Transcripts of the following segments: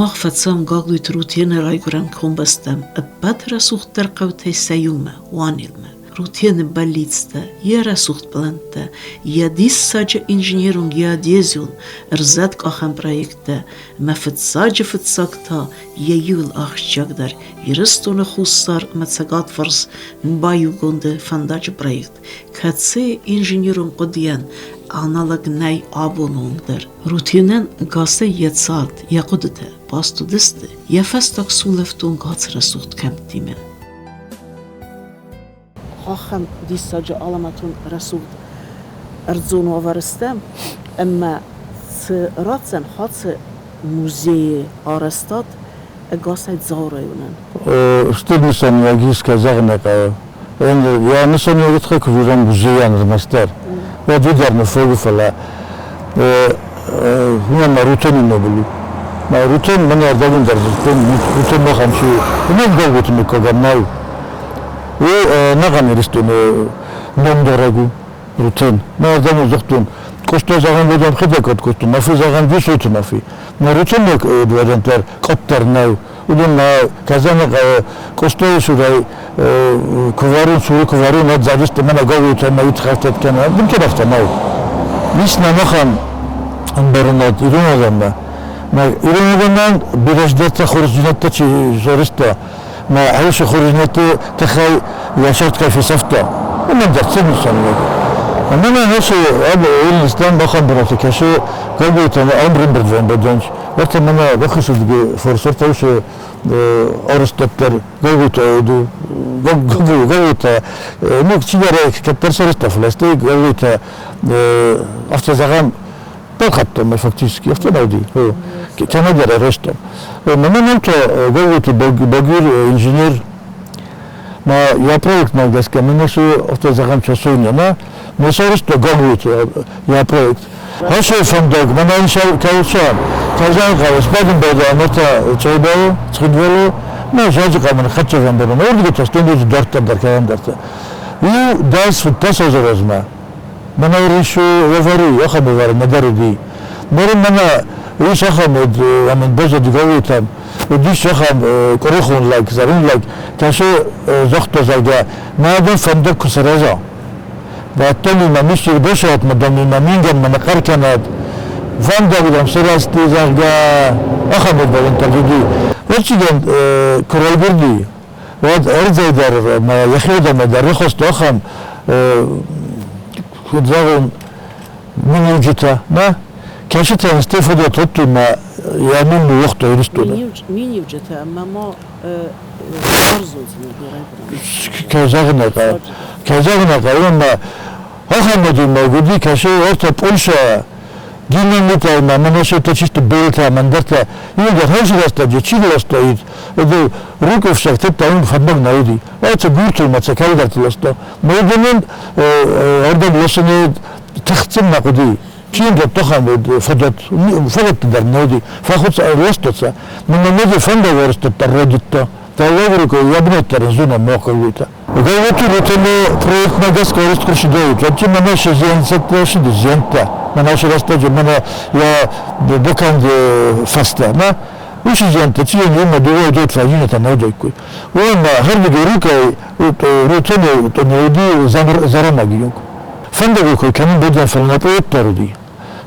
Мах фӕцӕуӕм Гаглойты Рутены райгуырӕн комбӕстӕм ӕппӕты рӕсугъддӕр хъӕутӕй сӕ иумӕ, Уанелмӕ. Рутены бӕллицтӕ, йӕ рӕсугъд пълӕнттӕ, йӕ диссаджы инженерон геодезион ӕрзӕткъахӕн проекттӕ ӕмӕ фыццаджы-фыццаг та йӕ иуыл ахсджиагдӕр Ирыстоны Хуссар ӕмӕ Цӕгатварс баиугонды фӕндаджы проект, кӕцыйы инженерон хъуыдыйӕн аналог нӕй абоны онг дӕр. Рутенӕн гасӕй йӕ цард, йӕ хъуыдытӕ баст уыдысты йӕ фӕстаг сулӕфты онг ацы рӕсугъд кӕмттимӕ. Ахӕм диссаджы алӕмӕтон рӕсугъд ӕрдзон уавӕры стӕм, ӕмӕ цы ратдзӕн хӕцы музейы арӕзтад ӕгасӕй Дзауы районӕн? Стыр нысаниуӕг ис, кӕй зӕгъын ӕй хъӕуы. Йӕ нысаниуӕджы тыххӕй куы дзурӕм музейӕн ӕрмӕстдӕр, уӕд уый дӕр ныффогы, фӕлӕ уымӕн мӕ Рутены номыл у. Мӕ Рутен мӕн ӕрдӕгон дӕр дзырдтон, Рутен махӕн чи у, уымӕн Галготы мыггагӕн нӕу. Уый ӕнӕхъӕн Ирыстоны номдарӕг у, Рутен. Мӕ ӕрдӕм загътон, Къоста зӕгъӕн уӕд ӕмхӕдӕг кодтон, Нафи зӕгъӕн Джусойты Нафи. Мӕ Рутен уӕдӕн дӕр къаддӕр нӕу. Уыдон ма Казаны Къостайы цурӕй куы цуры куы вӕрон, уӕд задысты мӕнӕ Гаглойтӕ мӕ удхӕртӕ кӕнӕ. Бынтон афтӕ нӕу. Ис нӕм ахӕм ӕмбарынад ирон адӕммӕ. Ирон адӕмӕн бирӕ здӕхтӕ хорздзинӕдтӕ чи сарӕзта, мӕ ӕххуысы хорздзинӕдты тыххӕй йӕ цард кӕй фесӕфта, уымӕн дӕр цы нысаниуӕг. Ӕмӕ нӕ хӕсы Ирыстон бахӕм бынаты кӕсы Гаглойтӕн ӕмбырд вӕмбӕдӕнч. Уӕртӕ мӕнӕ баххуысыдги форсӕртӕ уыцы арӕзтаддӕр Гаглойтӕ Гаглойтӕ, ну, чидӕр кӕддӕр сарӕзта, фӕлӕ стӕй Гаглойтӕ афтӕ зӕгъӕм, балхӕдтон фактически, афтӕ нӕ уыди. Кӕмӕдӕр арӕзтон. Мӕнӕн та Гаглойты Багир инженер ма йӕ проектмӕ гӕсгӕ мӕнӕ цы афтӕ зӕгъӕм часовня, нӕ, ме сарӕзта Гаглойты йӕ проект. Хӕссы фӕндаг, мӕнӕн кӕуылцӕ, кӕй сбадын байдайа ныр та Цъӕйбӕлы, Цхинвалы, мӕ зӕджы хъӕмӕн хӕццӕ фӕмбӕлын, уырдыгӕй та стӕй дарддӕр дӕр кӕдӕмдӕрты. Иу дӕс фыддӕс азы размӕ мӕнӕ уырысы уавӕры ахӕм уавӕры нӕдӕр уыди. Ныр мӕнӕ ис ахӕм уыд, ӕмӕ баззад Галуйтӕм, уыдис ахӕм къуырыхон лӕг, зӕронд лӕг, кӕцы загъта, зӕгъгӕ, мӕ адӕм фӕндаг куы сараза, Бадтӕн мӕ мистер бесатмӕ, дам мӕ мингӕнмӕ ныхъхъӕр кӕнӕд. Фӕндаг, дам, сырӕзти, зӕгъгӕ, ахӕм ӕмбӕлӕн трагеди. Уӕдцыдӕн куы райгуырди, уӕд ӕрдзӕй дӕр ӕмӕ йӕхиудӕмӕ дӕр рахаста ахӕм, куыд зӕгъон, миниуджытӕ, нӕ? Кӕцытӕн стыр фадат радтой мӕ йӕ ном ныууагъта Ирыстоны. Миниуджытӕ ӕмӕ ма уарзондзинад нӕ райгуырӕн. Кӕй зӕгъын ӕй хъӕуы, кӕй зӕгъын ӕй хъӕуы, ӕмӕ ахӕм адӕймаг уыди, кӕцы ӕртӕ Польшӕ динамитӕй ма мӕнӕ сӕ чисто белтӕ ӕмӕ ӕндӕртӕ иугӕр хӕрз рӕстӕджы чи ластаид, уыдон рукъы та уым фӕндаг нӕ уыди. Ӕцӕг гуртыл ма сӕ кӕйдӕрты ласта. Ма уыдонӕн ардӕм ласыны тыхджын нӕ хъуыди. Чингӕ тухӕн фадат фадӕттӕ дӕр нӕ уыди. Фӕхуц ӕрластотсӕ. Мӕнӕ ноджы фӕндагӕрӕзтӕдтӕ райдыдта. Фӕллӕгуры йӕ бынӕттӕ разуна мохъӕуитӕ. Галуты рутены проектмӕ гӕсгӕ арӕзт куы рцыдаид, уӕд мӕнӕ сӕ зианцӕттӕ сыды зиӕнттӕ, мӕнӕ сӕ рӕстӕджы мӕнӕ йӕ бакӕнды фӕстӕ, нӕ? Уыцы зиӕнттӕ цийӕн уымӕ дыууӕ дот фӕзинӕтӕ нӕ уыдаиккой. Уымӕ хӕрдыгӕй рукӕй рутены уыди зӕрӕмӕг юг. Фӕндагыл кой кӕнын бадӕн фӕлӕ нӕ проект дӕр уыди.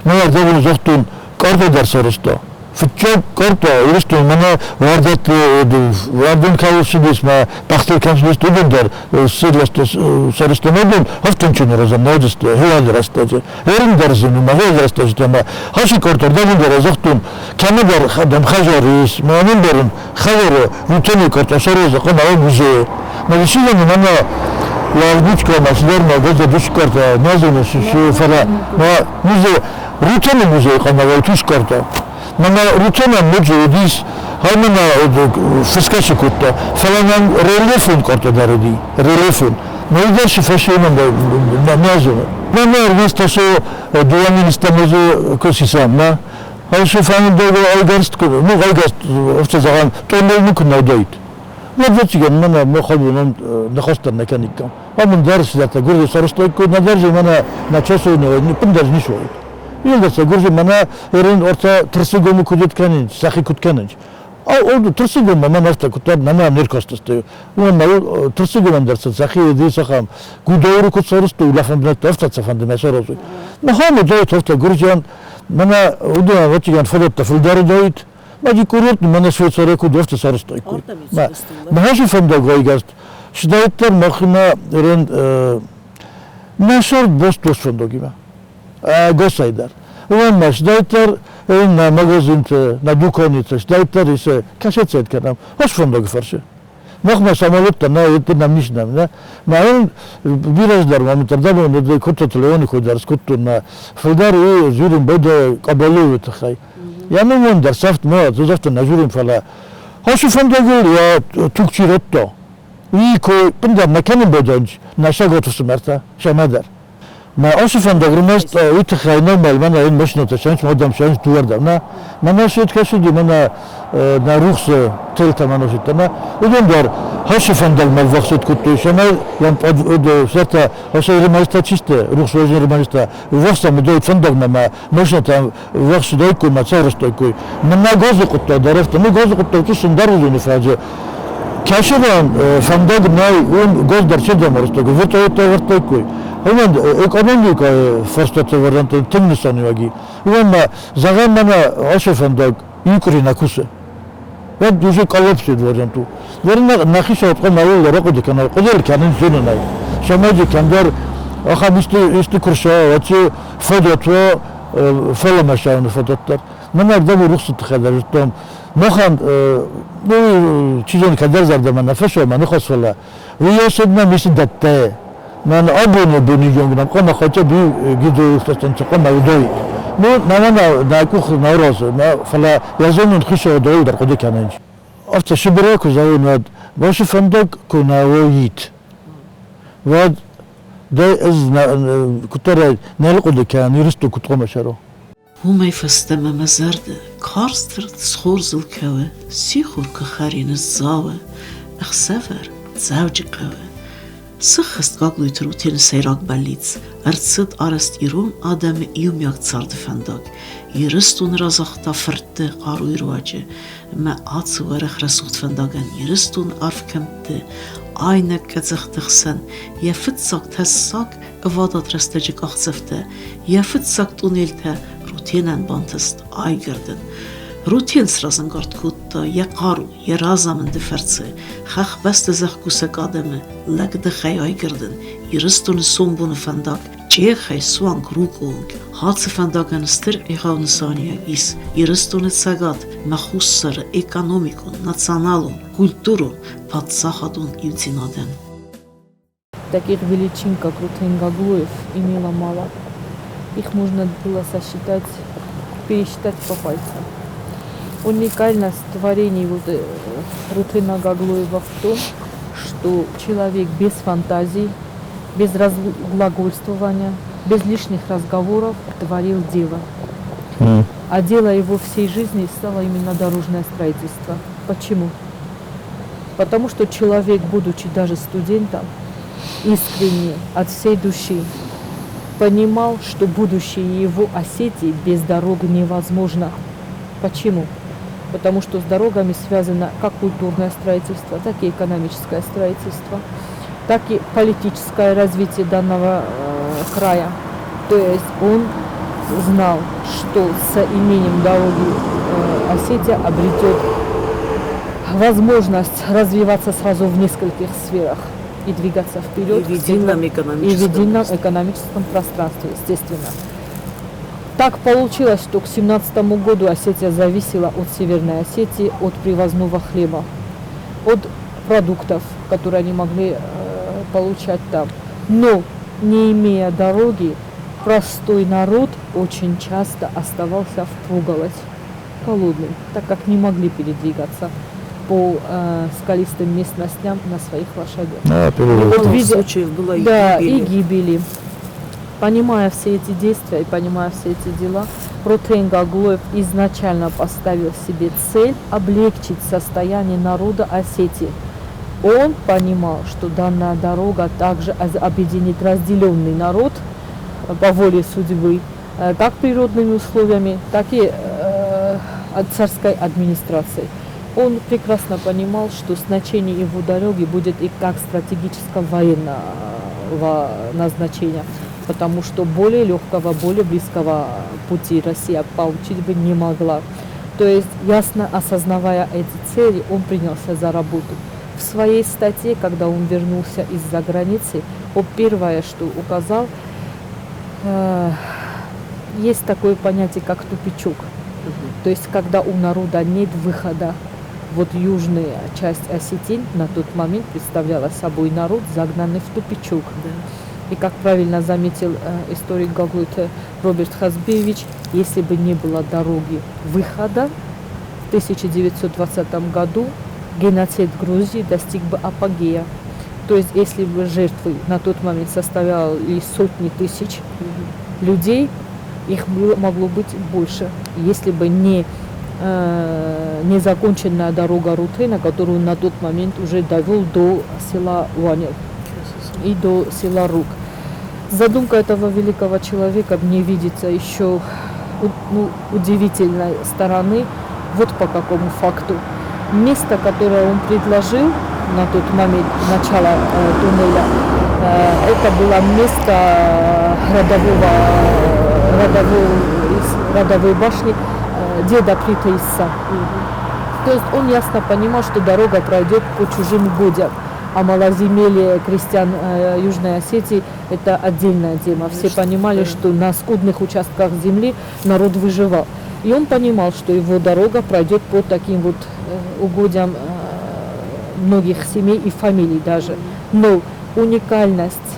Мӕ ӕрдӕбон загътон, къордӕ дӕр сарӕзта. Фыццаг къордтӕ Ирыстон мӕнӕ уӕрдӕтты уӕрдон кӕуыл цыдис, мӕ бӕхтыл кӕм цыдысты, уыдон дӕр сарӕзта ногон ӕфтончыны разӕн нӕуыдысты хилады рӕстӕджы. Ерын дӕр зын у, мӕ хилады рӕстӕджытӕ мӕ хӕсы къорд ӕрдӕбон дӕр загътон, кӕмӕдӕр дӕм хӕдзар ис, мӕнӕн дӕр ын хӕдзары рутены къордтӕ саразы хъуымӕ музейы. Мӕ сидӕны мӕнӕ уӕлбучка ма цыдӕр мӕ гӕзӕ дускартӕ нӕ зоныс, фӕлӕ мӕ музей Рутены музей хъуамӕ тускартӕ. Мӕнӕ Рутенӕн ноджы уыдис, ай мӕнӕ фысгӕ цы кодта, фӕлӕ нӕм рельефон картӕ дӕр уыди, рельефон. Ныр дӕр цы фӕсивӕн нӕ зоны. Мӕнӕ ӕрмӕст ацы дыууӕ министрмӕ куы сисӕм, нӕ? Ай фӕндагыл айгӕрст куы, ну, айгӕрст, афтӕ зӕгъӕм, тъоннел куы нӕ уыдаид. Ӕвӕццӕгӕн, мӕнӕ мӕхӕдӕг ныхӕстӕ нӕ кӕниккам. Ам ӕндӕр цыдӕртӕ гуырдзы сарӕзтаиккой, нӕдӕр дзы мӕнӕ нӕ часовня, ӕппындӕр ницы уаид. Илдӕр гурзи мана эрин орта Тырсыгомы куыд кӕнынц, сӕхи куыд кӕнынц. Тырсыгоммӕ мӕн афтӕ куыддӕр нӕма не ркастысты. Уымӕн ма Тырсыгомӕн дӕр сӕ сӕхи сахам Гудауры куыд сарӕзтой, улӕфӕн бынӕттӕ афтӕ сӕ фӕнды мӕ саразой. Махӕн уыдаид афтӕ гуырдзиан, мӕнӕ уыдон ӕвӕццӕгӕн фадӕттӕ фылдӕр уыдаид. Мади курорт мӕнӕ Швейцария куыд афтӕ сарӕзтаиккой. Махӕсы фӕндаг райгӕрст сдаиддӕр махимӕ рен нӕ сӕрд бост фӕндагимӕ. Госӕй дӕр. Уымӕн ма сдаиддӕр нӕ магазинты, нӕ дуканиты, сдаиддӕр исы кӕсӕцӕд кӕнӕм. Хос фӕндаги фӕрсы. Махмӕ самолеттӕ нӕ, это нам не нам, да? Ма он бирӕ дӕр ма тогда кодта Леони кой дӕр скодтон ма фылдӕр и журин бӕдӕ Къабаловы тыххӕй. Я ну вон дӕр сӕфт ма, завтра на журин фӕлӕ Ацы фӕндагыл йӕ туг чи радта, уый кой ӕндӕр нӕ кӕнын бӕдӕнч, нӕ саготы фсымӕртӕ, сӕмӕдӕр. Мӕ ацы фӕндаг ӕрмӕст уый тыххӕй нӕ мӕл, мӕнӕ йын машинӕтӕ сӕнч, мадам сӕнч дыууӕрдӕм нӕ. Мӕнӕ сед кӕсыди, мӕнӕ нӕ рухсы телтӕ мӕнӕ сидтӕ нӕ. Уыдон дӕр хӕссы фӕндагмӕ ӕввахсед кодтой, цӕмӕй йӕм сӕртӕ хӕссы ӕрмӕстӕ чисты, рухс уӕзын ӕрмӕстӕ ӕввахс ӕм уыдаид фӕндагмӕ мӕ машинӕтӕ ӕввахс цыдаиккой мӕ цӕрыстаиккой. Мӕнӕ газы хъуыддаг дӕр афтӕ. Ну газы хъуыддаг чысыл дӕр уыдоны фӕдзы. Кӕсӕгӕн фӕндаг нӕй, уым газ дӕр чердӕм ӕрстаг, вертолеттӕ ӕвӕрдтаиккой. Уымӕн экономикӕйы фарстатӕ вӕрӕнтӕ тынг нысаниуӕг и. Уымӕн ма, зӕгъӕм, мӕнӕ ацы фӕндаг иу къуыри нӕ кусы. Уӕд уже коллапсид вариант у. Нӕхи сӕртъа науыл рахъуыды кӕнӕ, хъуыды кӕнын зонынӕй. Цӕмӕй кӕмдӕр ахӕм исты, исты куы рцӕуа, уӕд дзы фадат уа фӕлӕмӕ цӕуыны фадат дӕр. Мӕн ардӕм рухсы тыххӕй дӕр зыдтон. Махӕн, ну, чи зоны, кӕддӕр зӕрдӕмӕ нӕ фӕцӕуа, мӕ ныхас, фӕлӕ уый ацыд мӕм исты дӕттӕ. Мӕн абоны боныйонг нӕм хъуамӕ хотя бы гидроэлектростанцӕ хъуамӕ уыдаид. Ну, мӕнӕ нӕ къух нӕ разы, фӕлӕ йӕ зонын хицауад дӕр хъуыды кӕнын. Афтӕ Сыбырӕй куы зӕгъон, уӕд басы фӕндаг куы нӕ уаид, уӕд дӕ ӕз куыддӕр нал хъуыды кӕнын, Ирыстон куыд хъуамӕ цӕрон. Уымӕй фӕстӕмӕ мӕ зӕрдӕ карз дзырд схорзыл кӕуы, сихор куы хӕрин Дзауы, ӕхсӕвӕр Дзӕуджыхъӕуы. Сыххӕст Гаглойты Рутены сӕйраг бӕллиц ӕрцыд арӕзт ирон адӕмы иумиаг царды фӕндаг. Ирыстоны разагъта фыртты хъаруйы руаджы ӕмӕ ацы уӕрӕх рӕсугъд фӕндагӕн Ирыстоны арф кӕмтты, айнӕг къӕдзӕхты хсӕн йӕ фыццаг тӕссаг ӕвадат рӕстӕджы къахдзӕфтӕ, йӕ фыццаг тъунелтӕ Рутенӕн бантыст айгӕрдын. Рутен сразӕнгард кодта йӕ хъару, йӕ разамынды фӕрцы хӕхбӕсты зӕхкусӕг адӕмы лӕгдыхӕй айгӕрдын Ирыстоны сомбоны фӕндаг Чъехӕй суанг Рукъы онг. Ацы фӕндагӕн стыр егъау нысаниуӕг ис Ирыстоны цӕгат ӕмӕ хуссары экономикон, националон, культурон, паддзахадон иудзинадӕн. Таких величин, как Рутен Гаглоев, имело мало. Их можно было сосчитать, пересчитать по пальцам. Уникальность творений вот, Рутена Гаглоева в том, что человек без фантазий, без разглагольствования, без лишних разговоров творил дело. А дело его всей жизни стало именно дорожное строительство. Почему? Потому что человек, будучи даже студентом, искренне, от всей души, понимал, что будущее его Осетии без дорог невозможно. Почему? Потому что с дорогами связано как культурное строительство, так и экономическое строительство, так и политическое развитие данного края. То есть он знал, что с именем дороги Осетия обретет возможность развиваться сразу в нескольких сферах и двигаться вперед. И в едином экономическом, и в едином экономическом пространстве, естественно. Так получилось, что к 17 году Осетия зависела от Северной Осетии, от привозного хлеба, от продуктов, которые они могли получать там. Но, не имея дороги, простой народ очень часто оставался впроголодь, голодным, так как не могли передвигаться по скалистым местностям на своих лошадях. Да, вот, видя, случаев было и да, гибели. И гибели. Понимая все эти действия и понимая все эти дела, Рутен Гаглоев изначально поставил себе цель облегчить состояние народа Осетии. Он понимал, что данная дорога также объединит разделенный народ по воле судьбы. Как природными условиями, так и от царской администрации. Он прекрасно понимал, что значение его дороги будет и как стратегического военного назначения, потому что более легкого, более близкого пути Россия получить бы не могла. То есть, ясно осознавая эти цели, он принялся за работу. В своей статье, когда он вернулся из-за границы, он первое, что указал, есть такое понятие, как тупичок. То есть, когда у народа нет выхода, вот южная часть осетин на тот момент представляла собой народ, загнанный в тупичок. И как правильно заметил историк Гаглойты Роберт Хазбиевич, если бы не было дороги выхода, в 1920 году геноцид Грузии достиг бы апогея. То есть, если бы жертвы на тот момент составляли сотни тысяч людей, их могло быть больше. Если бы не незаконченная дорога Рутена, которую на тот момент уже довел до села Уанел и до села Рук. Задумка этого великого человека мне видится еще, ну, удивительной стороны, вот по какому факту. Место, которое он предложил на тот момент начала туннеля, это было место родовой башни деда Плиты Исса. То есть он ясно понимал, что дорога пройдет по чужим угодьям. А малоземелье крестьян Южной Осетии – это отдельная тема. Все понимали, что на скудных участках земли народ выживал. И он понимал, что его дорога пройдет по таким вот угодьям многих семей и фамилий даже. Но уникальность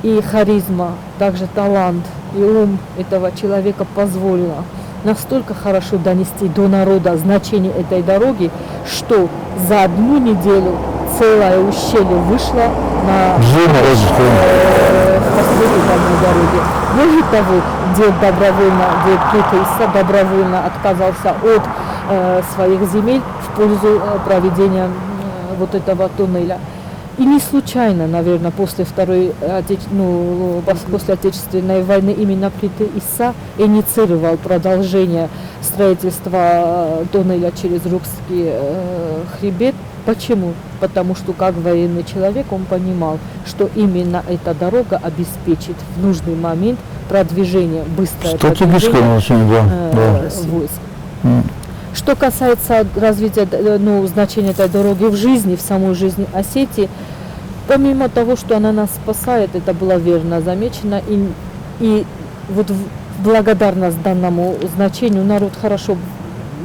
и харизма, также талант и ум этого человека позволила настолько хорошо донести до народа значение этой дороги, что за одну неделю целое ущелье вышло на постройку данной дороги. Более того, дед Плиты Исса добровольно отказался от своих земель в пользу проведения вот этого туннеля. И не случайно, наверное, после Второй после Отечественной войны именно Плиты Исса инициировал продолжение строительства туннеля через Рукский хребет. Почему? Потому что как военный человек он понимал, что именно эта дорога обеспечит в нужный момент продвижение, быстрое продвижение войск. Что касается развития, ну, значения этой дороги в жизни, в самой жизни Осетии, помимо того, что она нас спасает, это было верно замечено, и вот в благодарность данному значению народ хорошо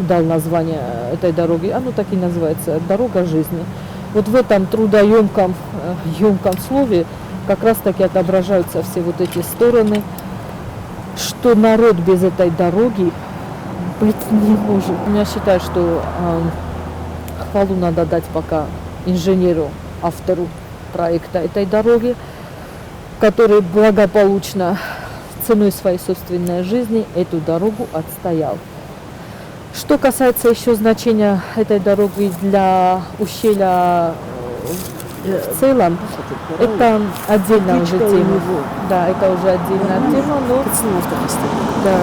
дал название этой дороги, оно так и называется, «Дорога жизни». Вот в этом трудоемком емком слове как раз-таки отображаются все вот эти стороны, что народ без этой дороги быть не может. Я считаю, что хвалу надо дать пока инженеру, автору проекта этой дороги, который благополучно ценой своей собственной жизни эту дорогу отстоял. Что касается еще значения этой дороги для ущелья в целом, это отдельная уже тема. Да, это уже отдельная тема, но... Да.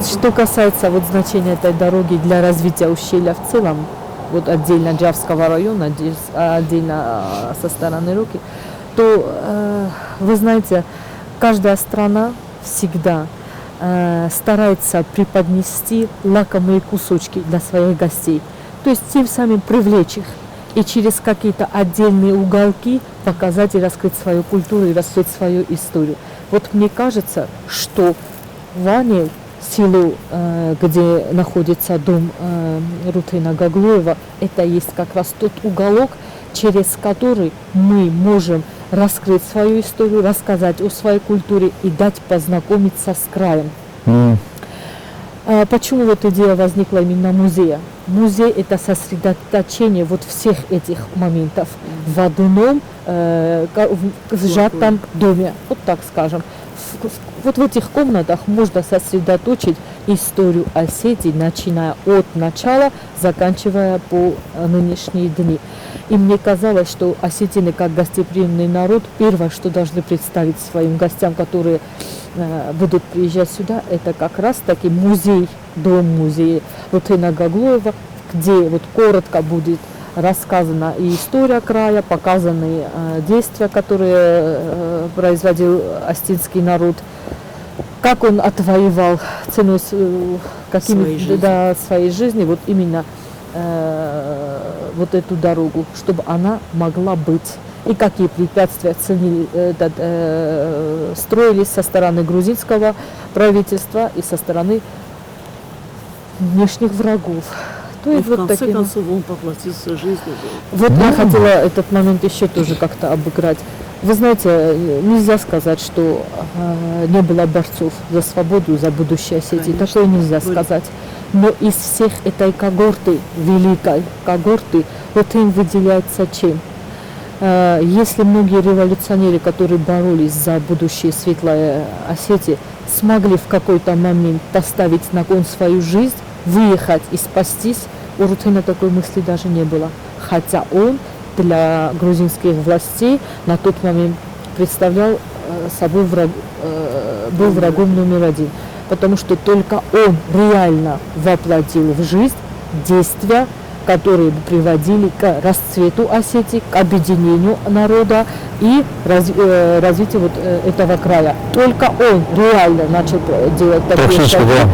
Что касается вот значения этой дороги для развития ущелья в целом, вот отдельно Джавского района, отдельно со стороны Руки, то, вы знаете, каждая страна всегда старается преподнести лакомые кусочки для своих гостей, то есть тем самым привлечь их и через какие-то отдельные уголки показать и раскрыть свою культуру и раскрыть свою историю. Вот мне кажется, что Ванел, село, где находится дом Рутена Гаглоева, это есть как раз тот уголок, через который мы можем раскрыть свою историю, рассказать о своей культуре и дать познакомиться с краем. Почему вот идея возникла именно музея? Музей – это сосредоточение вот всех этих моментов в одном сжатом доме, вот так скажем. Вот в этих комнатах можно сосредоточить историю Осетии, начиная от начала, заканчивая по нынешние дни. И мне казалось, что осетины, как гостеприимный народ, первое, что должны представить своим гостям, которые будут приезжать сюда, это как раз-таки музей, дом-музей Рутена Гаглоева, где вот коротко будет рассказана и история края, показаны действия, которые производил остинский народ, как он отвоевал ценой какими, Своей жизни. да, своей жизни, вот именно вот эту дорогу, чтобы она могла быть. И какие препятствия строились со стороны грузинского правительства и со стороны внешних врагов. То И есть в вот конце такие концов он поплатился жизнью. Вот я хотела этот момент еще тоже как-то обыграть. Вы знаете, нельзя сказать, что не было борцов за свободу, за будущее Осетии. Конечно. Такое нельзя Были. сказать. Но из всех этой когорты, великой когорты, вот им выделяется чем? Если многие революционеры, которые боролись за будущее светлое Осетии, смогли в какой-то момент поставить на кон свою жизнь, выехать и спастись, у Рутена такой мысли даже не было. Хотя он для грузинских властей на тот момент представлял собой был врагом номер один. Потому что только он реально воплотил в жизнь действия, которые приводили к расцвету Осетии, к объединению народа и развитию этого края. Только он реально начал делать такие Практически, шаги, да,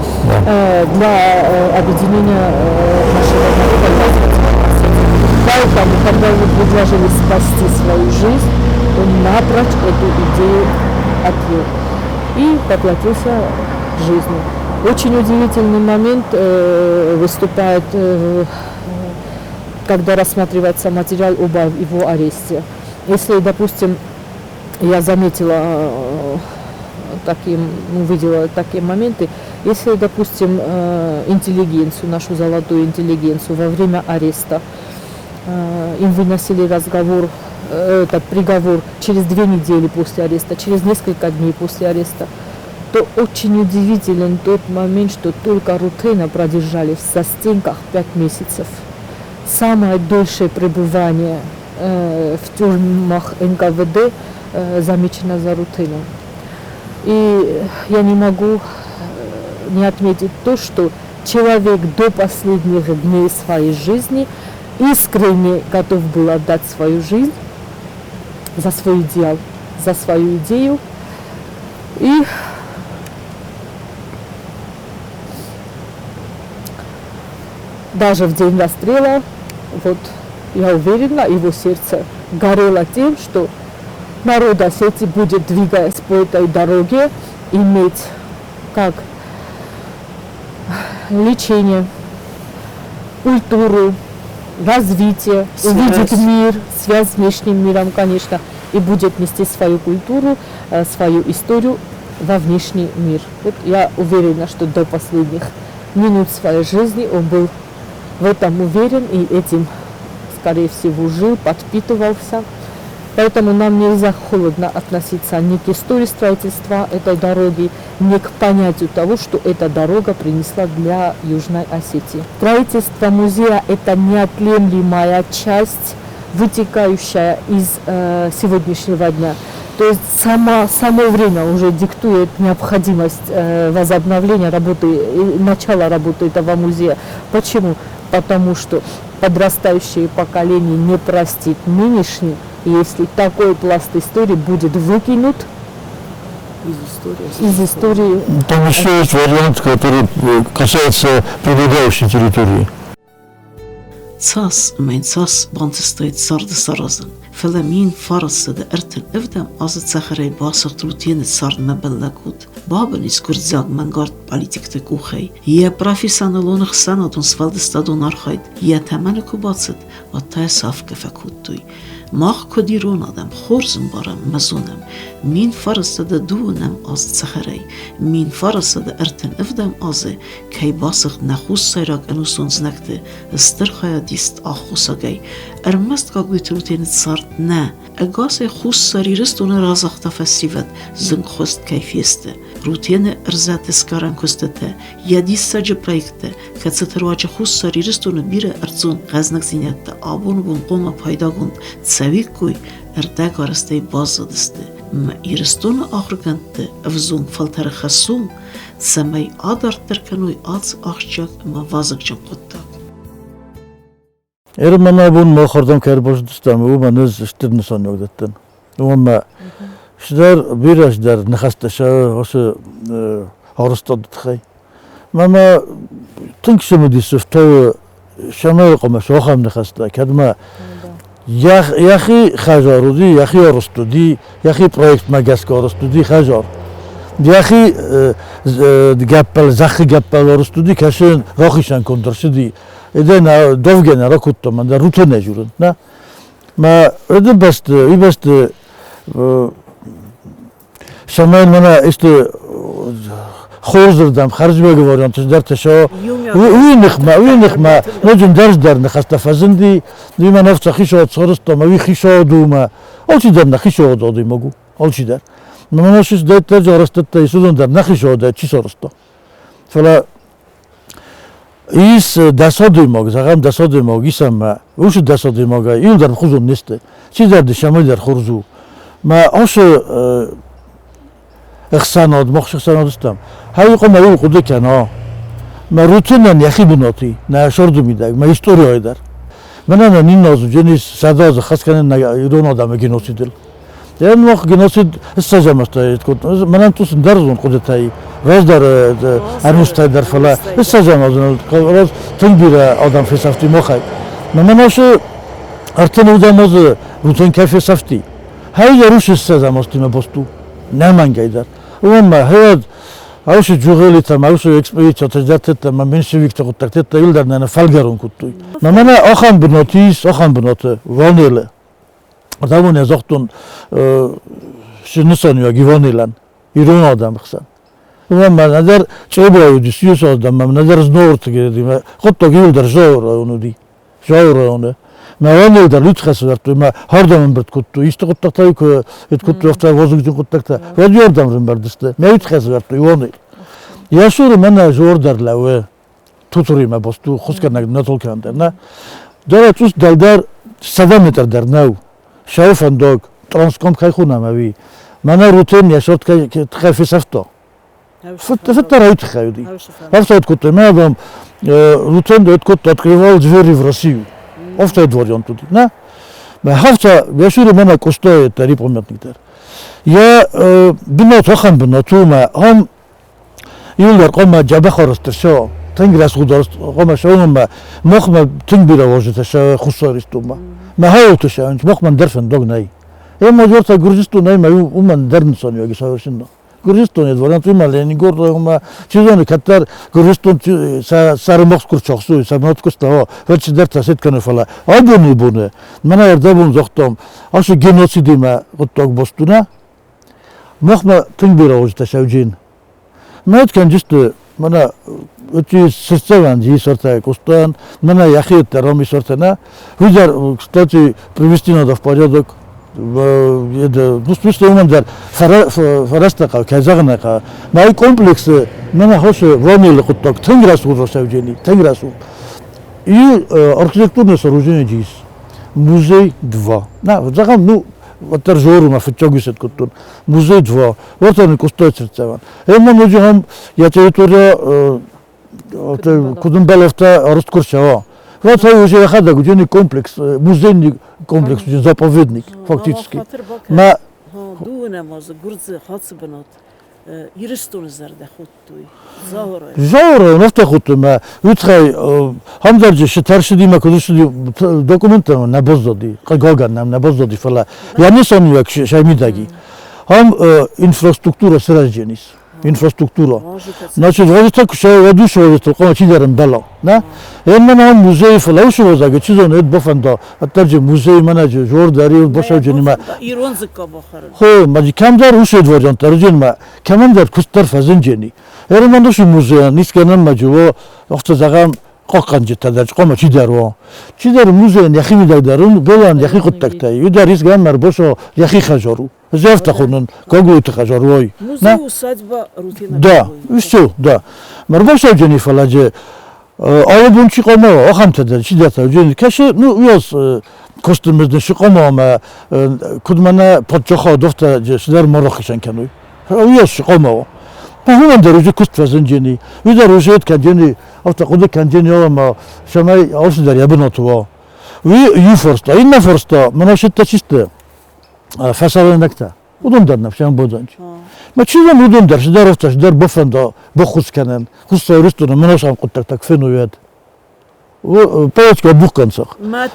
да. для объединения нашего народа. Поэтому, когда ему предложили спасти свою жизнь, он напрочь эту идею отвел и поплатился жизнью. Очень удивительный момент выступает, когда рассматривается материал об его аресте. Если, допустим, я заметила, увидела такие моменты, если, допустим, интеллигенцию, нашу золотую интеллигенцию во время ареста, им выносили этот приговор через 2 недели после ареста, через несколько дней после ареста, то очень удивителен тот момент, что только Рутена продержали в застенках 5 месяцев. Самое дольшее пребывание в тюрьмах НКВД замечено за Рутеном. И я не могу не отметить то, что человек до последних дней своей жизни искренне готов был отдать свою жизнь за свой идеал, за свою идею. И даже в день расстрела, я уверена, его сердце горело тем, что народ Осетии будет, двигаясь по этой дороге, иметь как лечение, культуру, развитие, Связь. увидит мир, связь с внешним миром, конечно, и будет нести свою культуру, свою историю во внешний мир. Я уверена, что до последних минут своей жизни он был в этом уверен и этим, скорее всего, жил, подпитывался. Поэтому нам нельзя холодно относиться ни к истории строительства этой дороги, ни к понятию того, что эта дорога принесла для Южной Осетии. Строительство музея – это неотъемлемая часть, вытекающая из сегодняшнего дня. То есть само время уже диктует необходимость возобновления работы, начала работы этого музея. Почему? Потому что подрастающее поколение не простит нынешний, если такой пласт истории будет выкинут из истории. Из истории. Там еще есть вариант, который касается прилегающей территории. Цас, мэн цас, бантыстай царды саразын. Фәлә мин фарасы да эртен эвдәм азы цәхәрәй басыгъд Рутены цардмӕ бӕллӕг уд. Бабын ис гуырдзиаг мӕнгард политикты къухӕй. Йӕ профессионалон ӕхсӕнадон сфӕлдыстадон архайд йӕ тӕмӕны куы бацыд, уӕд та йӕ сафгӕ фӕкодтой. Мах куыд ирон адӕм, хорз ӕмбарӕм ӕмӕ зонӕм, мин фарасы да дыууынӕм азы цӕхӕрӕй, мин фарасы да ӕртын ӕвдӕм азы кӕй басыгъд нӕ хуссайраг ӕнусон знӕгты стыр хайадист аххосагӕй. Ӕрмӕст Гаглойты Рутены цард нӕ, ӕгасӕй Хуссар Ирыстоны разагъта фӕсивӕд зынгхуыст кӕй фесты. Рутены ӕрзӕты сгарӕн куыстытӕ, йӕ диссаджы проекттӕ, кӕцыты руаджы Хуссар Ирыстоны бирӕ ӕрдзон хъӕзныгдзинӕдтӕ абоны бон хъуамӕ пайдагонд цӕуиккой, ӕрдӕгарӕзтӕй баззадысты. Ӕмӕ Ирыстоны ахуыргӕндты ӕвзонг фӕлтӕры хӕс у, цӕмӕй адарддӕр кӕной ацы ахсджиаг ӕмӕ вазыгджын хъуыддаг. Ӕрмӕн абон махырдӕм кӕй ӕрбацыдыстӕм, уымӕн ӕз стыр нысаниуӕг дӕттын. Уымӕ стдӕр бирӕ стдӕр ныхӕстӕ сӕ уыцы арӕзтады тыххӕй. Мӕнмӕ тынг цымыдис ӕфтауы цӕмӕй хъуамӕ ахӕм ныхӕстӕ, кӕд ма йӕхи хӕдзар уыди, йӕхи арӕзт уыди, йӕхи проектмӕ гӕсгӕ арӕзт уыди хӕдзар. Йӕхи гӕппӕл, зӕххы гӕппӕл арӕзт уыди, кӕцы рахицӕн конд ӕрцыди. Эден довгӕнӕ ракодтам, ӕндӕр рутенӕ журын, на? Ма эды бӕсты, уый бӕсты цӕмӕй мӕнӕ исты хорзырдӕм, хӕрзмӕгы вариант дӕртӕ сӕ уый ныхмӕ, уый ныхмӕ ноджы дӕр ныхӕстӕ фӕзынди, уый мӕ нӕфца хицауад сарӕзта, мӕ уый хицауад у, мӕ алчидӕр нӕ хицауад адӕймаг у, алчидӕр. Мӕнӕ сис дӕттӕ арӕзтӕдтӕ ис, уыдон дӕр нӕ хицауадӕй чи сарӕзта. Фӕлӕ ис дӕс адӕймаг, зӕгъӕм, дӕс адӕймаг ис ӕмӕ уыцы дӕс адӕймагӕй иу дӕр хуызон не сты, чидӕр дысӕмӕй дӕр хорз у. Мӕ ацы ӕхсӕнад, мах ӕхсӕнад стӕм, хай хъуамӕ иу хъуыды кӕна. Мӕ рутинӕн йӕхи бынат и, нӕ сӕрды мидӕг, мӕ историяйы дӕр. Мӕнӕ нӕ иннӕ аз уыдзӕнис 100 азы хӕс кӕнын нӕ ирон адӕмы геноцидыл. Мах геноцид ссӕдзӕм азтӕ кодтон. Мӕнӕн тус ӕндӕрзон хъуыдытӕй, раздӕр ӕнустӕй дӕр, фӕлӕ ссӕдзӕм азы раз тынг бирӕ адӕм фесӕфти махӕй. Мӕнӕн ацы 30 азы рутен кӕй фесӕфти, хай дӕр уыцы ссӕдзӕм азтимӕ баст у, нӕ мӕнгӕй дӕр. Уымӕн ма хайад аусы джугъелитӕ ма уыцы экспедицитӕ дӕр ма меньшевикты хъуыддӕгтӕ иуылдӕр нӕ фӕлгӕрон кодтой. Мӕнӕ ахӕм бынат ис, ахӕм бынаты, Ванелы. Рагон ӕз загътон се нысаниуӕг Иванелӕн, ирон адӕмы хсӕн. Уымӕн ма нӕдӕр Чъебойы уыдис иу адӕм, нӕдӕр Знауырты геноцидимӕ. Хъуыддаг иуылдӕр Знауыры районы уыди. Знауыры районы. Мӕ Иванел дӕр уый ӕвӕрдтой, мӕ хӕрдӕм ӕмбырд кодтой. Исты хъуыддӕгтӕ куы кодтой, афтӕ вазыгджын хъуыддӕгтӕ. Уӕд иуӕрдӕм рымбырдысты. Мӕ уый тыххӕй ӕвӕрдтой Иванел. Йӕ цуры мӕнӕ зор дӕр лӕууы. Тутуримӕ баст у, хуысгӕнӕг нӕ толкӕн дӕр нӕ. Дӕр цъус дӕлдӕр 100 метр дӕр нӕу. Сау фӕндаг, Транском кӕй хонӕм ӕви? Мӕнӕ рутен йӕ сорт кӕй тыххӕй фесӕфта. Фыддӕр ӕй тыххӕй уыди. Афтӕ кодтой, мӕ адӕм рутен кодта открывал двери в Россию. Афтӕ вариант уыди. Нӕ? Мӕ хафта йӕ цуры мӕнӕ Къостайы дӕр памятник дӕр. Йӕ бынат ахӕм бынат у, мӕ ам Иуылдӕр хъуамӕ дзӕбӕх арӕзт ӕрцӕуа, тынг рӕсугъд арӕзт хъуамӕ ӕрцӕуа ӕмӕ махмӕ тынг бирӕ уазджытӕ сӕ Хуссар Ирыстонмӕ. Мӕ хӕлӕртты сӕ махмӕ ӕндӕр фӕндаг нӕй. Ӕмӕ уӕртӕ Гуырдзыстонӕй ма уымӕн ӕндӕр нысаниуӕг ис совершенно. Гуырдзыстоны дворянты ма Ленингор ӕмӕ чи зоны, кӕддӕр Гуырдзыстон сӕ сӕрымагъз куы рцахсой, сӕ бынат куы слӕууа, уӕд чидӕртӕ сет кӕны, фӕлӕ абоны боны, мӕнӕ ӕрдӕбон загътам, ацы геноцидимӕ хъуыддаг баст у нӕ? Махмӕ тынг бирӕ уазджытӕ сӕвджын. Мӕт кӕнджысты мӕнӕ эти сырддзӕвӕн сортӕ куыстан, мӕнӕ йӕхи ам сортӕ нӕ. Уый дӕр, кстати, привести надо в порядок. Ну, в смысле, уымӕн дӕр фӕрӕзтӕ хъӕуы, кӕй зӕгъын ӕй хъӕуы. Мӕ комплексы мӕнӕ хосы ванилы хъуыддаг тынг рӕсугъд расӕвджени, тынг рӕсугъд. И архитектурное сооружение ис. Музей 2. На, зӕгъӕм, ну, уӕддӕр зору мӕ фыццаг исӕд кодтон. Музей 2. Уӕртӕ Къостайы цыртдзӕвӕн. Ӕмӕ ноджы ам йӕ территория куыд ӕмбӕлы, арӕзт куы рцӕуа. Вот уже йӕхӕдӕг уыдзӕни комплекс, музейный комплекс, заповедник фактически. Мӕ Дыууынӕм азы гуырдзы хӕцы бынат Ирыстоны зӕрдӕ хуыдтой. Зауыры афтӕ хуыдтой мӕ уый тыххӕй ӕмдзӕрджы сытӕрсыди мӕ куыд ссыди документтӕ нӕ баззади, хъыгагӕн нӕм нӕ баззади, фӕлӕ йӕ нысаниуӕг сӕ мидӕг и. Ам инфраструктура сырӕзджен ис. Инфраструктура. Значит, газетӕ куы сӕ уӕд уыцы газетыл хъуамӕ чидӕр ӕмбӕла. Нӕ? Ӕмӕ нӕм музейы фӕлӕ уыцы возӕг, чи зоны, ӕд бафӕнда, ӕддӕрджы музейы мӕнӕджы зор дӕр басӕуджынимӕ. Ирон дзыкка бахӕрын. Хо, ма кӕмдӕр уыцы вариант дӕр кӕмӕндӕр куыст дӕр фӕзынджени. Ӕрмӕн уыцы музейӕн искӕнӕн ма джио, охта зӕгъӕм, хъахъхъӕнджытӕ дӕр хъуамӕ чидӕр уа. Чидӕр музейӕн йӕхи мидӕг дӕр, Белан йӕхи хъуыддӕгтӕй, уый дӕр искӕмӕ ӕрбосо йӕхи хӕзор у. Ӕз афтӕ хонын Гаглойты хӕдзар уой. Музей-усадьба Рутена. Да, все, да. Марбасауджени фӕлӕджы алы бон чи хъуамӕ ахӕмтӕ дӕр чидӕртӕ уыджени кӕсы, ну, уыйас куысты мызды шы хъуамӕ ӕмӕ куыд мӕнӕ паддзахад афтӕ цыдӕр ма рахицӕн кӕной. Уыйас шы хъуамӕ уа. Уымӕн дӕр уыджы куыст фӕзынджени, уый дӕр уыджы кӕнджени, афтӕ хъуыды кӕнджени ӕмӕ цӕмӕй алцыдӕр йӕ бынаты уа. Уый иу фарста, иннӕ фарста, мӕнӕ сыдтӕ чи сты, фӕсарӕйнӕгтӕ. Уыдон дӕр нӕ фембӕлдзӕнти. Мӕ чи зоны, уыдон дӕр цыдӕр афтӕ цыдӕр бафӕнда баххуыс кӕнӕн. Хуссар Ирыстоны мӕнӕ хъуыддӕгтӕ куы феной, уӕд. Палочка бухканцах. Мӕ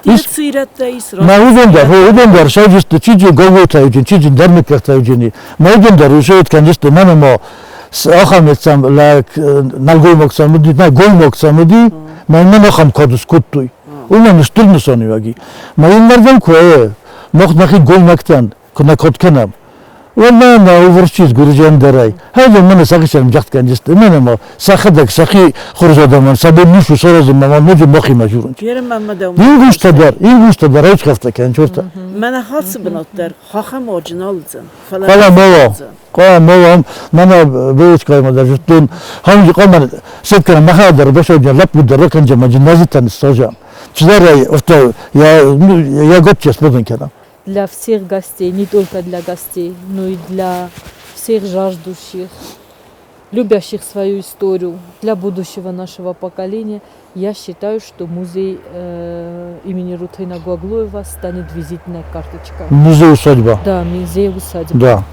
уыдон дӕр сӕвджысты чиджи Гаглойтӕ чиджи дӕрмыккӕгтӕ уыджени. Мӕ уыдон дӕр усӕйт кӕнджысты мӕнӕ ма ахӕм цӕм лӕг нӕлгоймаг цӕм уыди, нӕ гоймаг цӕм уыди, мӕ мӕн ахӕм кад скодтой. Уымӕн стыр нысаниуӕг и. Мӕ иннӕрдӕм куы мах нӕхи гоймӕгтӕн куы нӕ код кӕнӕм, уӕд ма нӕ увӕрсчиз гуырдзиан дӕрӕй. Хайдӕн мӕнӕ сӕхицӕн ӕмдзӕгъдгӕнджысты, мӕнӕ ма сӕхӕдӕг сӕхи хорз адӕмӕн сӕ бон ницы саразынмӕ ма ноджы махимӕ дзурынц. Ингустӕ дӕр, ингустӕ дӕр айсхӕфтӕ кӕнынц уыртӕ. Мӕнӕ хацы бынат дӕр хахӕм аджы нал уыдзӕн. Фӕлӕ мӕ Хъуамӕ мӕнӕ Белочкаимӕ дӕр зыдтон, хъуамӕ хъуамӕ сет кӕнӕм махӕй дӕр бӕсӕджын лӕппу дӕр ракӕнджын ӕмӕ гимназитӕн ссӕзӕм. Чидӕр ӕй афтӕ йӕ гопче сбадын кӕнӕм. Для всех гостей, не только для гостей, но и для всех жаждущих, любящих свою историю, для будущего нашего поколения, я считаю, что музей имени Рутена Гаглоева станет визитной карточкой. Музей-усадьба. Да, музей-усадьба. Да.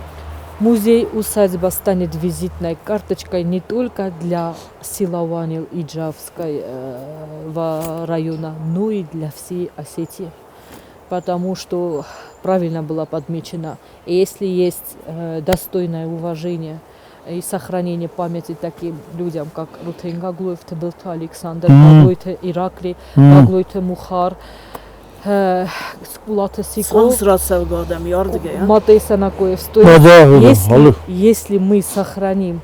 Музей-усадьба станет визитной карточкой не только для села Уанил и Джавского района, но и для всей Осетии. Потому что правильно было подмечено, если есть достойное уважение и сохранение памяти таким людям, как Рутен Гаглоев, Тбилты Александр, Гаглойты Иракли, Гаглойты Мухар, Скулаты Сико, Матей Санакоев. То есть, если мы сохраним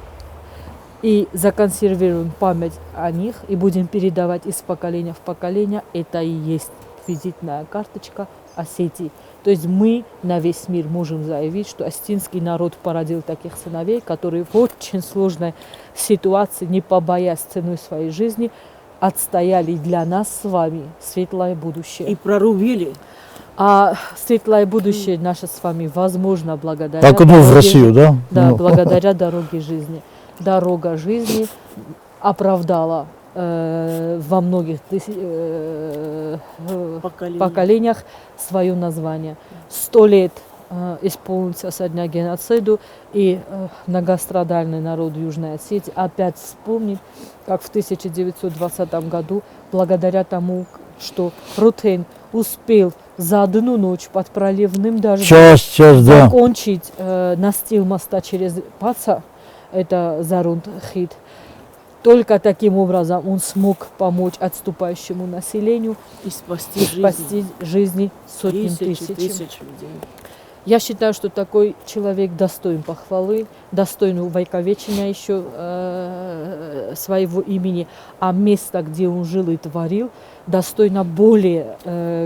и законсервируем память о них и будем передавать из поколения в поколение, это и есть визитная карточка Осетии. То есть мы на весь мир можем заявить, что осетинский народ породил таких сыновей, которые в очень сложной ситуации, не побоясь ценой своей жизни, отстояли для нас с вами светлое будущее. И прорубили. А светлое будущее наше с вами возможно благодаря... Так, ну, в Россию, да? Да, ну. Благодаря дороге жизни. Дорога жизни оправдала во многих поколениях свое название. 100 лет исполнится со дня геноциду, и многострадальный народ Южной Осетии опять вспомнит, как в 1920 году, благодаря тому, что Рутен успел за одну ночь под проливным дождем закончить настил моста через Паца, это Зарунд-Хид. Только таким образом он смог помочь отступающему населению и спасти жизни сотен тысяч людей. Я считаю, что такой человек достоин похвалы, достоин увековечения еще своего имени, а место, где он жил и творил, достойно более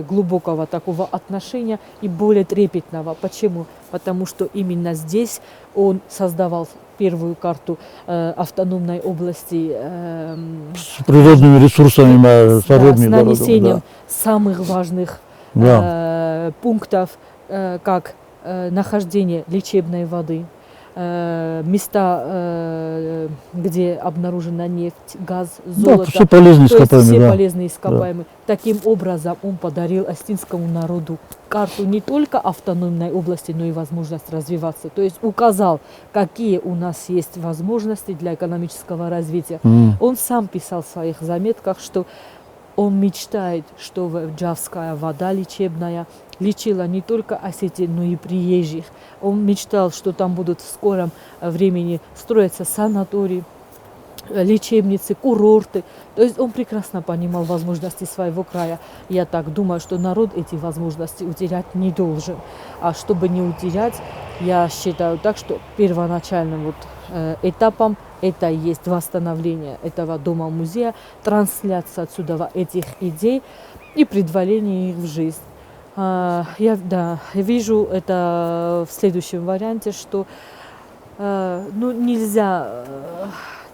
глубокого такого отношения и более трепетного. Почему? Потому что именно здесь он создавал первую карту автономной области с природными ресурсами, с нанесением самых важных пунктов, как нахождение лечебной воды, места, где обнаружена нефть, газ, золото. Да, все полезные ископаемые. Все полезные ископаемые. Да. Таким образом, он подарил осетинскому народу карту не только автономной области, но и возможность развиваться. То есть указал, какие у нас есть возможности для экономического развития. Он сам писал в своих заметках, что он мечтает, что джавская вода лечебная лечила не только осетин, но и приезжих. Он мечтал, что там будут в скором времени строиться санатории, лечебницы, курорты. То есть он прекрасно понимал возможности своего края. Я так думаю, что народ эти возможности утерять не должен. А чтобы не утерять, я считаю так, что первоначальным этапом это и есть восстановление этого дома-музея, трансляция отсюда этих идей и предварение их в жизнь. Я, да, вижу это в следующем варианте, что ну, нельзя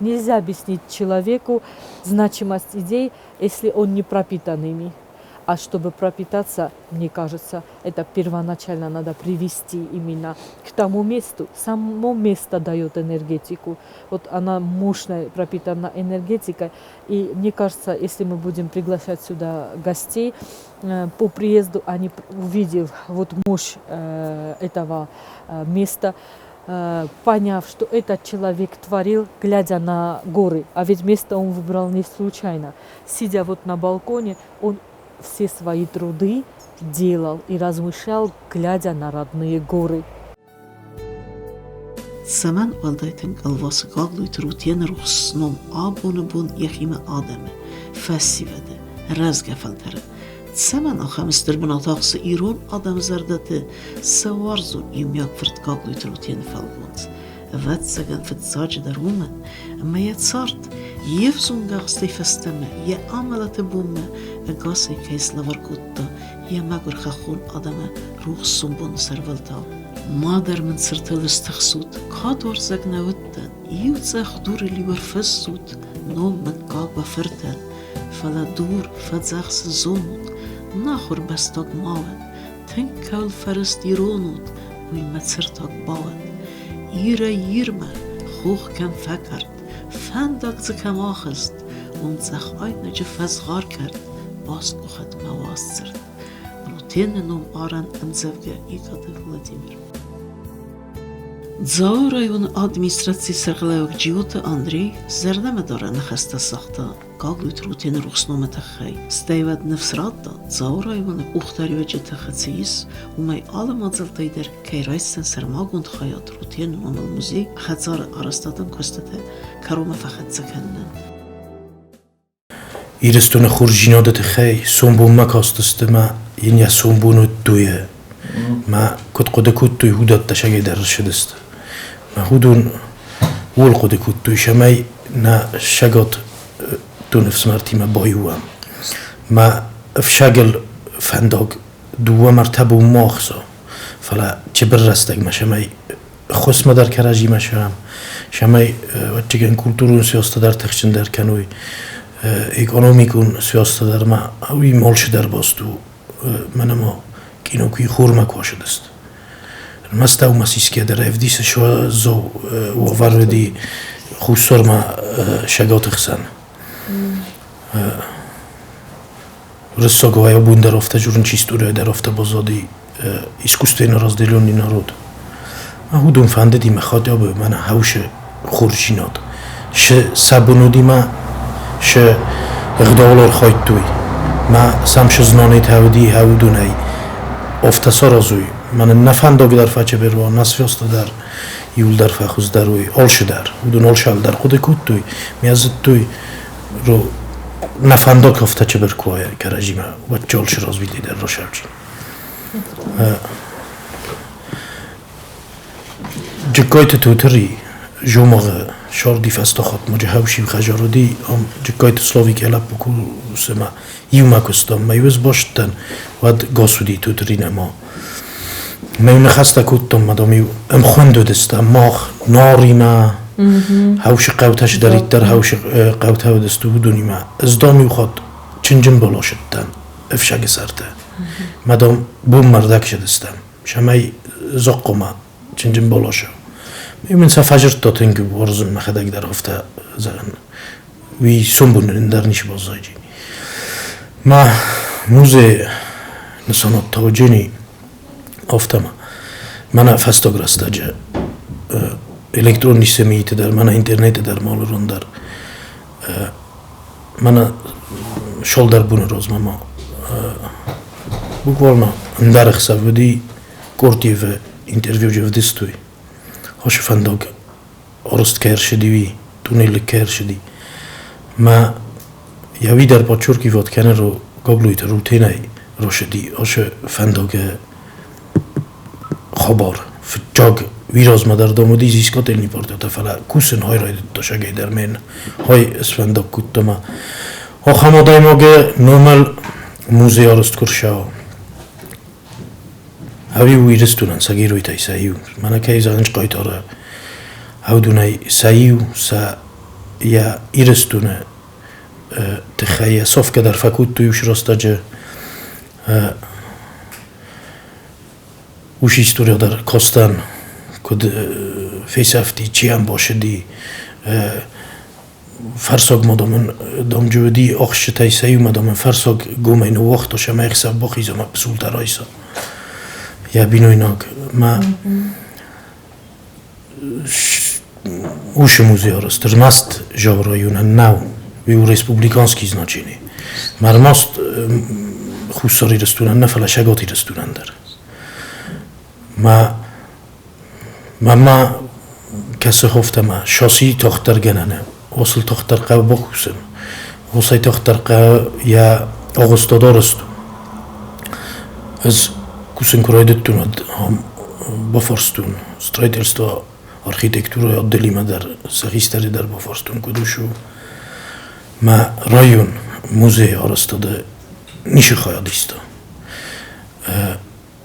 объяснить человеку значимость идей, если он не пропитан ими. А чтобы пропитаться, мне кажется, это первоначально надо привести именно к тому месту. Само место дает энергетику. Вот она мощная, пропитана энергетикой. И мне кажется, если мы будем приглашать сюда гостей, по приезду они, увидев вот мощь этого места, поняв, что этот человек творил, глядя на горы, а ведь место он выбрал не случайно. Сидя вот на балконе, он все свои труды делал и размышлял, глядя на родные горы. Цӕмӕн уӕлдай тынг ӕлвасы Гаглойты Рутены рухс ном абоны бон йӕхимӕ адӕмы, фӕсивӕды, рӕзгӕ фӕлтӕры? Цӕмӕн ахӕм стыр бынат ахсы ирон адӕмы зӕрдӕты сӕ уарзон иумиаг фырт Гаглойты Рутены фӕлгонц? Ӕвӕццӕгӕн, фыццаджыдӕр уымӕн, ӕмӕ йӕ цард йе взонг ахстӕй фӕстӕмӕ йӕ амӕлӕты бонмӕ ӕгасӕй кӕй слӕвар кодта йӕ мӕгуыр хӕххон адӕмы рухс сомбоны сӕрвӕлтау. Ма дӕр мын цыртыл стыхсут, кадуарзаг нӕ уыдтӕн, иу цъӕх дуры лиуӕр фӕссут, ном мыггаг уӕ фыртӕн, фӕлӕ дур фӕдзӕхсын зонут, нахуыр бӕстаг ма уӕд, тынг кӕуыл фӕрыст ирон уд, уый мӕ цыртаг бауӕд. Ирӕй-Ирмӕ хох кӕм фӕкард, фӕндаг дзы кӕм ахызт, уым цъӕх айнӕджы фӕзгъӕр кӕрт басгуыхӕд мӕ уаздзырд. Рутены ном арӕн ӕмдзӕвгӕ Икъаты Владимир. Дзауы районы администрацийы сӕргълӕууӕг Джиоты Андрей зӕрдӕмӕдарӕн ныхӕстӕ загъта Гаглойты Рутены рухс номы тыххӕй. Стӕй уӕд ныфс радта, Дзауы районы къухдариуӕджы тыхы цы ис, уымӕй алы мадзӕлттӕй дӕр кӕй райсдзӕн сӕрмагонд хайад Рутены номыл музей хӕдзары арӕзтадон куыстытӕ кӕронмӕ фӕхӕццӕ кӕнынӕн. Ирыстоны хорздзинады тыххӕй сомбонмӕ кастысты мӕ йын йӕ сомбон уыдтой мӕ куыд хъуыды кодтой, уыдӕттӕ сӕгӕй дӕр ссыдысты. Мӕ уыдон ууыл хъуыды кодтой, цӕмӕй нӕ сӕгат доны ӕфсымӕртимӕ баиу уӕм. Мӕ ӕфсагыл фӕндаг дыууӕ мӕртӕ бон ма ахса, фӕлӕ цыбыр рӕстӕгмӕ цӕмӕй ххуысмӕ дӕр кӕрӕдзимӕ сӕм, цӕмӕй ӕвӕццӕгӕн культурон связтӕ дӕр тыхджындӕр кӕной, экономикон связтӕ дӕр ма уый молчы дӕр баст у, мӕнӕ ма кино куы хурмӕ куы ацыдысты. Ӕрмӕст дӕумӕ сисгӕ дӕр ӕвдисы суаззау уавӕр уыди Хуссармӕ Шаготы хсӕн. Рыссагвай абон дӕр афтӕ дзурын чи историйӕ дӕр афтӕ баззади искусственно разделенный народ. Уыдон фӕндыди мӕ хотя бы мӕнӕ хӕусы хорздзинад. Шы сӕ бын уыди мӕ шы ӕгъдауыл архайдтой. Мӕ сӕм шы знанетӕ уыди уыдонӕй афтӕ саразой. Мӕнӕн нӕ фӕндаг дӕр фӕчебер уа, нӕ звезды дӕр иуылдӕр фӕхуыздӕр уой, алшы дӕр. Уыдон алшал дӕр хъуыды кодтой, мӕ зыдтой, нӕ фӕндаг афтӕ чыбыр куы уа кӕрӕдзимӕ, уӕд чолшы развитие дӕр расӕвджын. Джыккайты Тутыри жомагъы сӕрди фӕстӕхатт ма джихӕвсив хӕзар уыди, ам Джыккайты Славик йӕ лӕппу кусы ӕмӕ иумӕ куыстам. Мӕ иу ӕз бастдӕн, уӕд гас уыди Тутыри нӕма. Мӕ иу ныхӕстӕ кодтам, ма дам-иу ӕмхуынд уыдыстӕм мах Наримӕ, хӕусы хъӕутӕ цыдӕриддӕр хӕусы хъӕутӕ уыдысты, уыдонимӕ. Ӕз дам иу хатт чынджын баласыдтӕн ӕфсӕгы сӕрты. Мӕ дам бонмӕрдӕг цыдыстӕм. Цӕмӕй зохъхъомӕ чынджын баласа. Мин сӕ фӕзырдта тынг уарзын мӕхӕдӕг дӕр афтӕ зӕгъын. Уый сомбон ӕндӕр ницы баззайди. Мӕ музей нысанадта Джени афтӕ мӕнӕ фӕстаг рӕстӕджы электронный СМИ-ты дӕр, мӕнӕ интернеты дӕр, малырон дӕр мӕнӕ шолдӕр боны размӕ ма буквально ӕндӕр ӕхсӕв уыди Кортиевы интервью ӕвдыстой. Хосы фӕндаг арӕзт кӕй ӕрцыди, уый, туннелы кӕй ӕрцыди. Мӕ йӕ уый дӕр подчеркивать кӕны Гаглойты Рутенӕй рацыди ацы фӕндагы хабар. Фыццаг уый размӕ дӕр дам уыди зискательный партиятӕ, фӕлӕ кусын хай райдыдта сагӕй дӕр мен хай сфӕндаг кодта ма. Ахӕм адӕймаги номыл музей арӕзт куы рцӕуа. Ӕви у Ирыстонӕн сӕ геройтӕй сӕ иу. Мӕнӕ кӕй зӕгъынц хъайтары ӕвдунӕй сӕ иу, сӕ йӕ Ирыстоны тыххӕй йӕ софгӕ дӕр фӕкодтой уыцы рӕстӕджы. Уыцы историйӕ дӕр кастӕн, куыд фесӕфти, чи ӕмбасыди, Фӕрсаг ма дам ын дамджы уыди ӕхсджытӕй сӕ иумӕ дам ын фӕрсаг гомӕй ныууагъта, цӕмӕй ӕхсӕв бахиза мӕ пысултӕ райса. Йӕ бинойнаг мӕ уыцы музей арӕзт ӕрмӕст Жау районӕн нӕу, уый у республиканский значение. Мӕ ӕрмӕст Хуссар Ирыстонӕн нӕ, фӕлӕ Цӕгат Ирыстонӕн дӕр. Мӕ Мӕнмӕ кӕсы хофтӕмӕ шоси тохтӕргӕнӕны, осыл тохтӕр хъӕуы бакусын, осӕй тохтӕр хъӕуы йӕ агъуыстадорыст. Ӕз кусын куы райдыдтон, уӕд ам бафарстон строительство архитектурӕйы отделимӕ дӕр, сӕ хистӕры дӕр бафарстон, куыд ус у. Мӕ район музейы арӕзтады ницы хайад иста.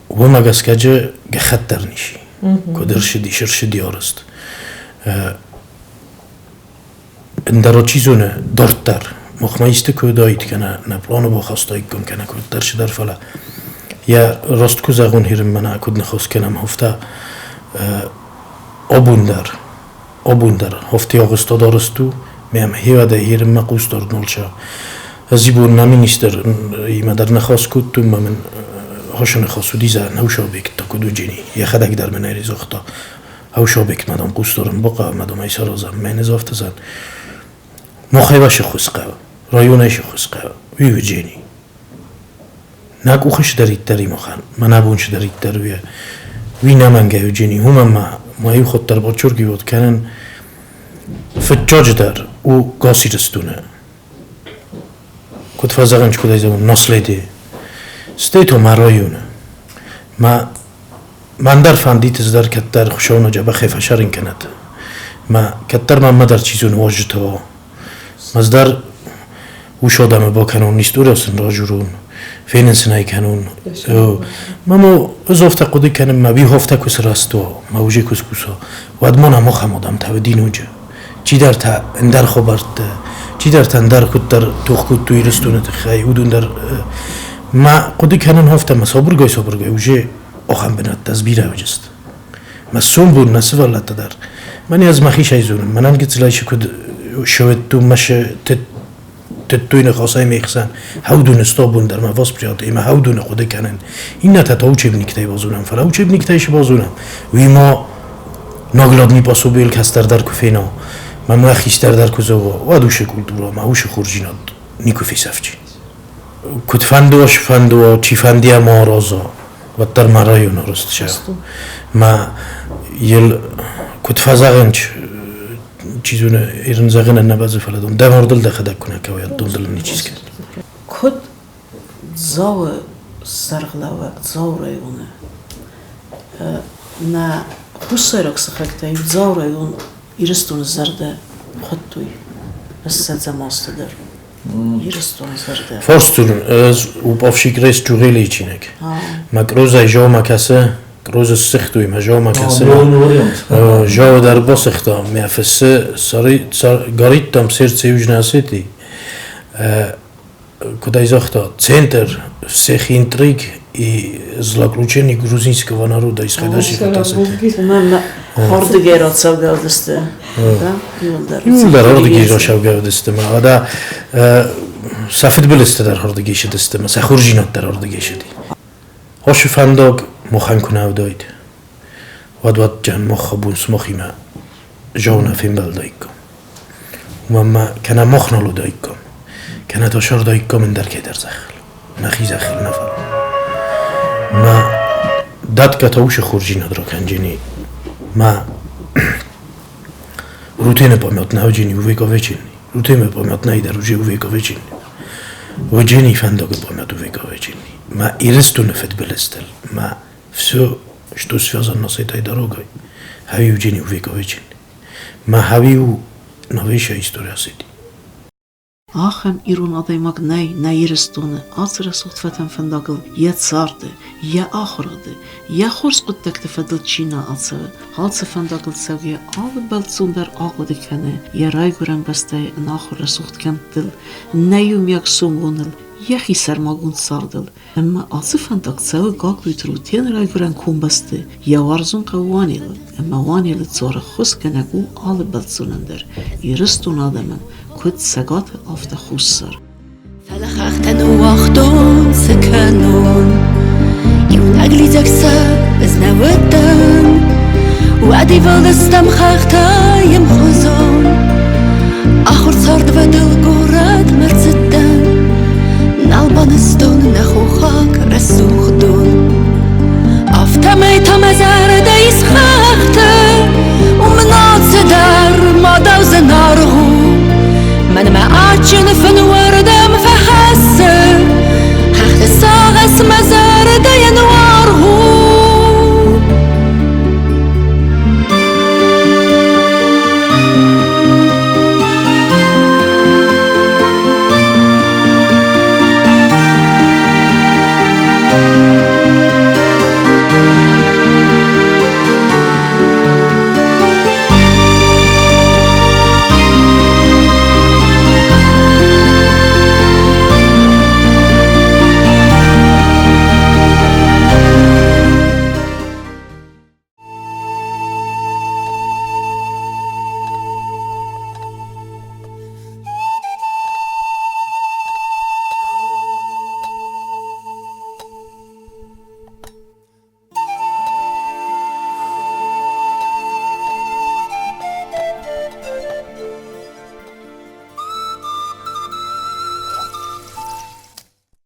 Уымӕ гӕсгӕ гӕххӕтт дӕр ниси. Куыд ӕрцыдис, ӕрцыди арӕзт. Ӕндӕр чи зоны, дарддӕр. Махмӕ исты куы уыдаид, кӕнӕ нӕ пъланы бахастаиккам, кӕнӕ куыддӕр цыдӕр, фӕлӕ йӕ раст куы зӕгъон, хирынмӕ нӕ куыд ныхас кӕнӕм, афтӕ абон дӕр, абон дӕр афтӕ агъуыстад арӕзт у, мӕм хевӕдӕй хирынмӕ хъусдард нал са. Ӕз ибон нӕ министр имӕ дӕр ныхас кодтон, мӕ мын хосы ныхас уыди за наушобекта куыд уыджени. Йӕхӕдӕг дӕр мын ӕри загъта, Аушобектмӕ дам хъусдарын бахъӕуы, мӕ дам ӕй саразӕм, мӕ ӕз афтӕ зӕгъын. Махӕй сыххуыс хъӕуы, районӕй сыххуыс хъӕуы, уый уыджени. Нӕ къухы цыдӕриддӕр и махӕн, мӕнӕ бон цыдӕриддӕр у, уый нӕмӕнгӕй уыджени, уымӕн ма ма иу хатт дӕр подчеркивать кӕнын, фыццаджыдӕр у газ Ирыстоны. Куыд фӕзӕгъынц, куыд ӕй зӕгъын, наследие. Стӕй то мӕ районы. Мӕ мӕн дӕр фӕндид ӕз дӕр кӕддӕр Хуыцауы дзӕбӕхӕй фӕсӕрын кӕнӕд. Мӕ кӕддӕр мӕнмӕ дӕр чи зоны уазджытӕ уа. Ӕз дӕр ус адӕмы бакӕнон, история сын ражурон, фенын сын ӕй кӕнон. Мӕ мо ӕз афтӕ хъуыды кӕнын, мӕ бихофтӕ куы сырӕзт уа, мӕ уже куы скуса, уӕд ма нӕм ахӕм адӕмтӕ уыди ноджы. Чидӕртӕ ӕндӕр хабӕрттӕ, чидӕртӕ ӕндӕр куыддӕр тох кодтой Ирыстоны тыххӕй, уыдон дӕр мӕ хъуыды кӕнын афтӕ, мӕ сабыргай-сабыргай уже ахӕм бынӕттӕ сбирӕ уыдысты. Мӕ сомбон нӕ сывӕллӕттӕ дӕр. Мӕн ӕз мӕхицӕй зонын, мӕнӕн гыццылӕй куыд сӕвӕдтон мӕ тыдтой ныхасӕй ме хсӕн, хӕудуны стобон дӕр мӕ восприятие ӕмӕ хӕудуны хъуыды кӕнын. Иннӕтӕ та учебниктӕй базонӕм, фӕлӕ учебниктӕй цы базонӕм, уый ма наглядный пособийыл кӕстӕр дӕр куы фена, мӕ мӕ хистӕр дӕр куы зӕгъа, уӕд уыцы культурӕ ӕмӕ уыцы хорздзинад никуы фесӕфти. Куыдфӕнды уа, цыфӕнды уа, чифӕнды ма араза, уӕддӕр мӕ районы арӕзт Мӕ йыл куыд фӕзӕгъынц, чи зоны, ирын зӕгъынӕн нӕ бӕззы, фӕлӕ дон дӕ мардыл дӕхӕдӕг куы нӕ кӕуай, дон дыл ничи скӕнид. Куыд Дзауы сӕргълӕууӕг Дзауы районы нӕ хуссайраг сыхӕгтӕ иу Дзауы район Ирыстоны зӕрдӕ хуыдтой ссӕдзӕм азты дӕр. Ирыстоны зӕрдӕ. Форстун ӕз уповщик Джугъелийы чиныг. Мӕ кърозӕй жаумӕ кӕсы, кърозы ссыгътой, мӕ жаумӕ кӕсы. Жау дӕр басыгъта, мӕ фыссы горит там сердце Южной Осетии. Куыд ӕй загъта, центр всех интриг и злоключений грузинского народа исходящих от Осетии. Хордыгӕй рацӕугӕ Иууылдӕр ардыгӕй рацӕугӕ уыдысты ӕмӕ сӕ фыдбылызтӕ дӕр ардыгӕй цыдысты ӕмӕ сӕ хорздзинад дӕр ардыгӕй цыди. Ацы фӕндаг махӕн куы нӕ уыдаид, уӕд уӕд мах абон сымахимӕ жау нӕ фембӕлдаиккам. Уымӕн ӕмӕ кӕнӕ мах нал уыдаиккам, кӕнӕ та сырдаиккам ӕндӕр кӕйдӕр зӕххыл, нӕхи зӕххыл нӕ фӕлӕ. Мӕ дӕтгӕ та уыцы хорздзинад ракӕнджени мӕ Рутены памятна уджени увековечен. Рутены памятна дӕр уже увековечен. Уджени фӕндагы памят увековечен. Мӕ Ирыстоны фыдбылызтыл, мӕ все, что связано с этой дорогой, хави уджени увековечен. Мӕ хави у новейшая история Осетии. Ахӕм ирон адӕймаг нӕй нӕ Ирыстоны ацы рӕсугъд фӕтӕн фӕндагыл йӕ царды, йӕ ахуырады, йӕ хорз хъуыддӕгты фӕдыл чи нӕ ацӕуы, ацы фӕндагыл цӕугӕ алы бӕлццон дӕр ахъуыды кӕны йӕ райгуырӕн бӕстӕйы ӕнахуыр рӕсугъд кӕмттыл, нӕ иумиаг сомбоныл, йӕхи сӕрмагонд цардыл. Ӕмӕ ацы фӕндаг цӕуы Гаглойты Рутены райгуырӕн комбӕсты йӕ уарзон хъӕу Уанелы, ӕмӕ Уанелы цур ӕххуысгӕнӕг у алы бӕлццонӕн дӕр, Ирыстоны адӕмӕн, куыд Цӕгаты, афтӕ Хуссар. Фӕлӕ хӕхтӕ ныууагътон, цы кӕнон? Иунӕг лидзӕг сӕ ӕз нӕ уыдтӕн. Уӕд ивылдыстӕм хӕхтӕй ӕмхуызон. Ахуыр цардвӕдыл горӕтмӕ рцыдтӕн. Нал банызтон нӕ хохаг.